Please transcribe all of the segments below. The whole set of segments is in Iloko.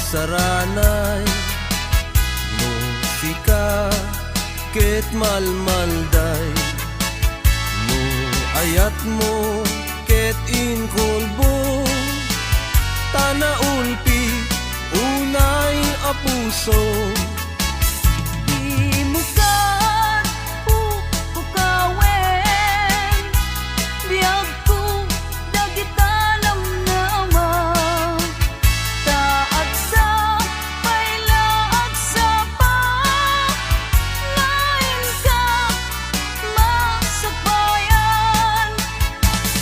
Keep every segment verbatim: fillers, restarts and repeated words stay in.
saranay. No sika ket malmalday, no ayatmo ket inkulbo, ta naulpi unay a puso. Dimo ket pupukawen, biagko dagita namnama. Ta adda pay la agsapa nga inka masakbayan.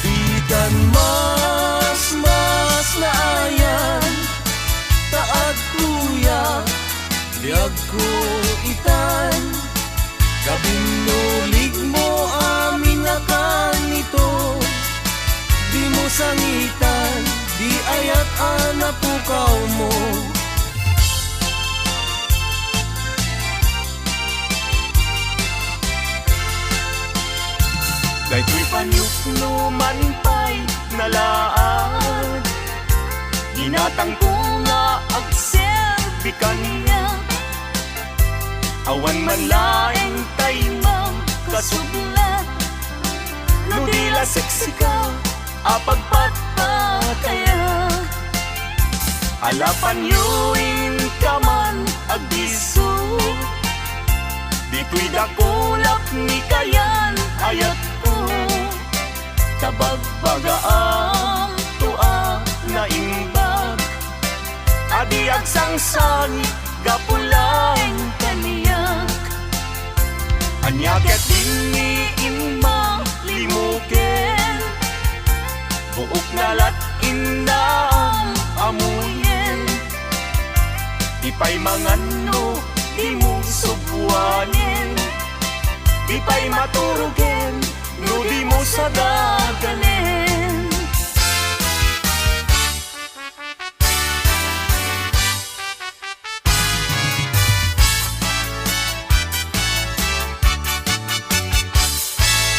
Itan mas, mas naayan, ta adtoya biagko itan. Kabinnuligmo amin a kanito, dimo sangitan, di ayat a napukawmo. Daytoy paniokno man pay nalaag, ginatangko nga agserbi kaniak. Awan man laeng tay makasublat, no di la siksika a pagpatpatayak. Alapanyo inka man agdisso, ditoy dakulak ni kayan ayatko. Ta bagbagaam to a naimbag a di agsangsangit gapu laeng kaniak. Ania ket dinmi imma limuken, buok nga lat-innaam amuyen. Di pay mangan no dimo subuanen, di pay maturogen no dimo sadaganen.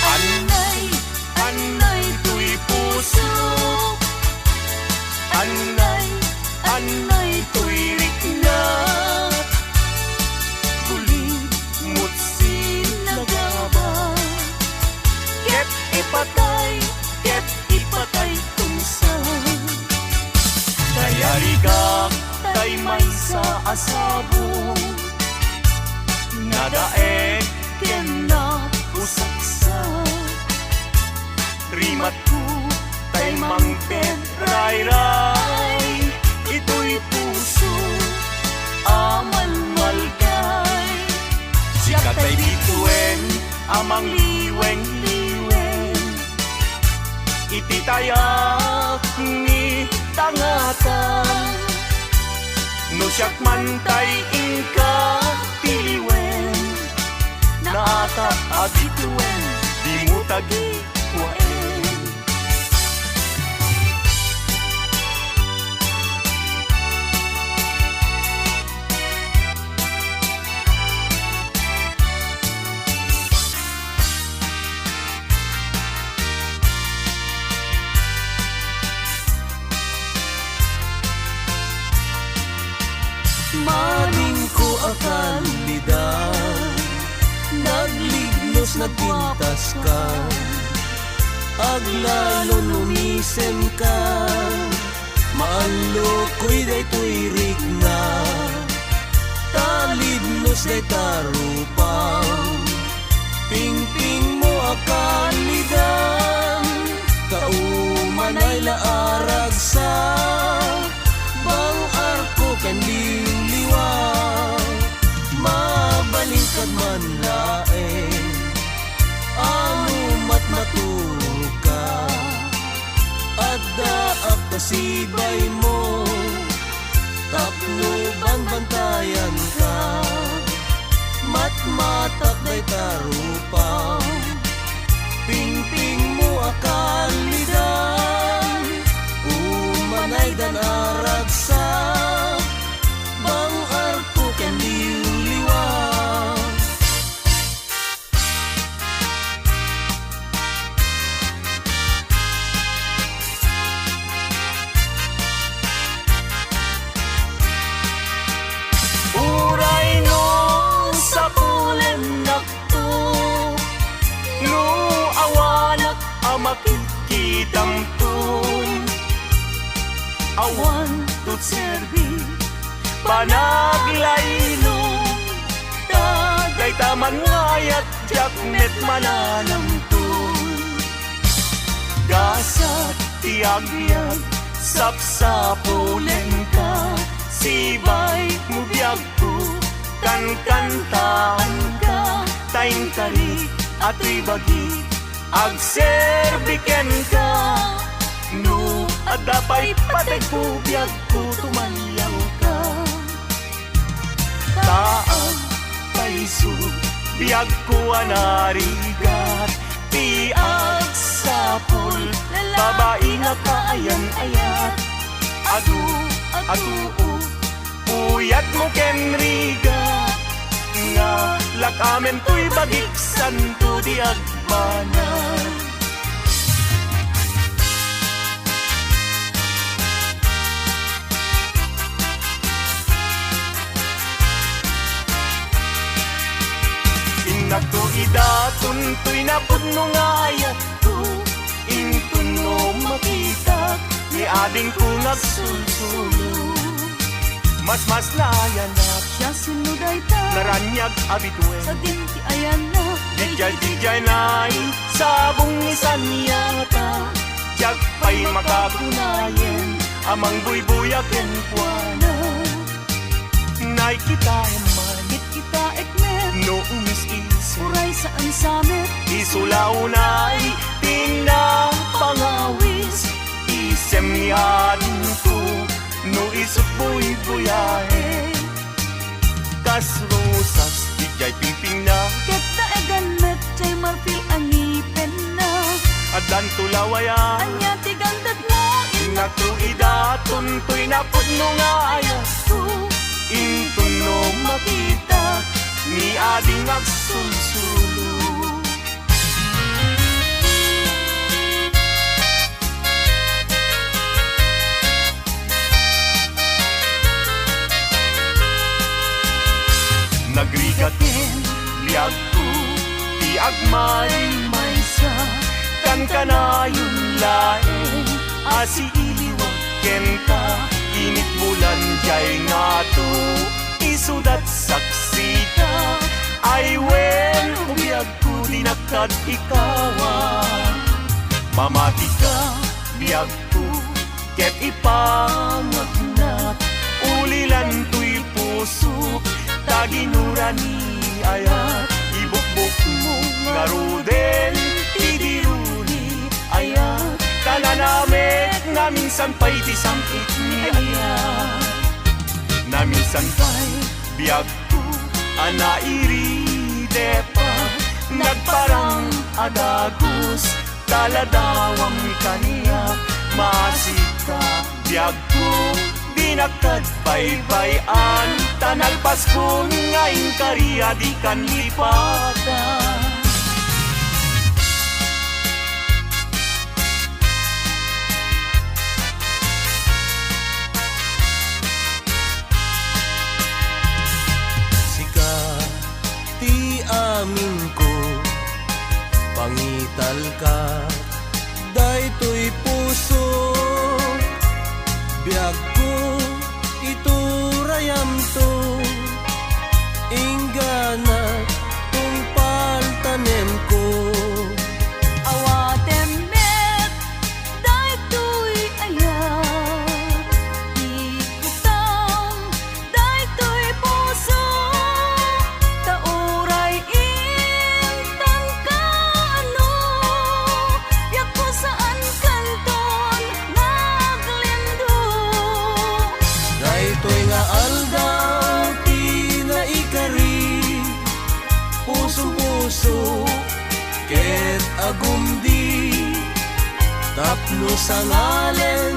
Annay, annay toy puso. Annay, annay toy rikna. Bulig mo't sinagaba. Ket ipatay, ket ipatay tungsa. Nayarigak tay maysa a sabong, nadaek ken napusaksak. Rimatko tay mangted rayray, itoy puso a malmalkay. Siak tay bituen a mangliwengliweng iti tayak ni tangatan. No siak man tay inka tiliwen, naakak a bituen, dimo tagikuaen. Madingko a kallida, naglibnos, nagpintaska, aglalo no umisemka. Maallokoy daytoy rikna, ta libnos dayta rupam. Pingpingmo a kallida, ta umanay la a ragsak, bang-arko ken liwliwa. Mabalinkad man laeng, ano matmaturogka. Adda a pasibaymo, tapno banbantayanka. Matmatak dayta rupam, pingpingmo a kallidan, umanaydan a ragsak, bang-arko ken liwliwa. Itamton awan to serbi panaglaylo, ta dayta man nga ayat diak met mananamton. Gasat ti agbiag, sapsapulenka, sibay mo biagko, kankantaanka, ta inkari a toy bagik, agserbi kenka. No adda pay pategko, biagko, tumaliawka. Ta agpayso, biagko a narigat, ti agsapul, babai nga kaayan-ayat. Adu, adu, puyatmo ken rigat, nga lakamen toy bagik, santo di agbanag. Innakto idaton toy napudno nga ayatko, inton no makitak ni adingko nga agsulsulo. Masmasna a yanak, siasino dayta? Naraniag a bituen, sadin ti ayanna. Didiay, didiay nay sabong ni Saniata, diak pay makakunayen a mangbuybuya kenkuana. Nay kitaem man, ket kitaek met, no umis-isem, uray saan sa met, isu la unay ti napangawis. Isem ni adingko, no isut buybuyaen, kas rosas didiay pingpingna, ket daegan met diay marfil a ngipenna. Addanto lawayan, ania ti gangdetmo? Innakto idaton toy napudno nga ayatko, inton no makitak ni ading agsulsulo. Nagrigat biagko ti agmaymaysa, kankanayon laeng a siiliwak kenka, init bulan diay ngato, isudat saksita, ay wen, o biagko, dinak kad ikawa. Mamatika, biagko, ket ipangagnak, ulilan toy pusok, ta ginura ni ayat, ibukbokmo ngaruden ti diru ni ayat, ta nanamek naminsan pay ti sam-it ni ayat. Naminsan pay biagko a nairidepa, nagparang a dagus, ta ladawam kaniak, maasika, biagko, dinak kad baybay-an, ta nalpaskon nga inkari a dikan lipatan. Sika ti aminko, pangitalka daytoy puso, biagko, iturayamto, inggana, tungpal tanemko. Awatem met daytoy ayat, ikutam daytoy puso, ta uray intan kaano, biagko, saan kanton nga aglindo. Daytoy nga aldaw ti naikari, puso-puso ket agumdi, tapno sangalen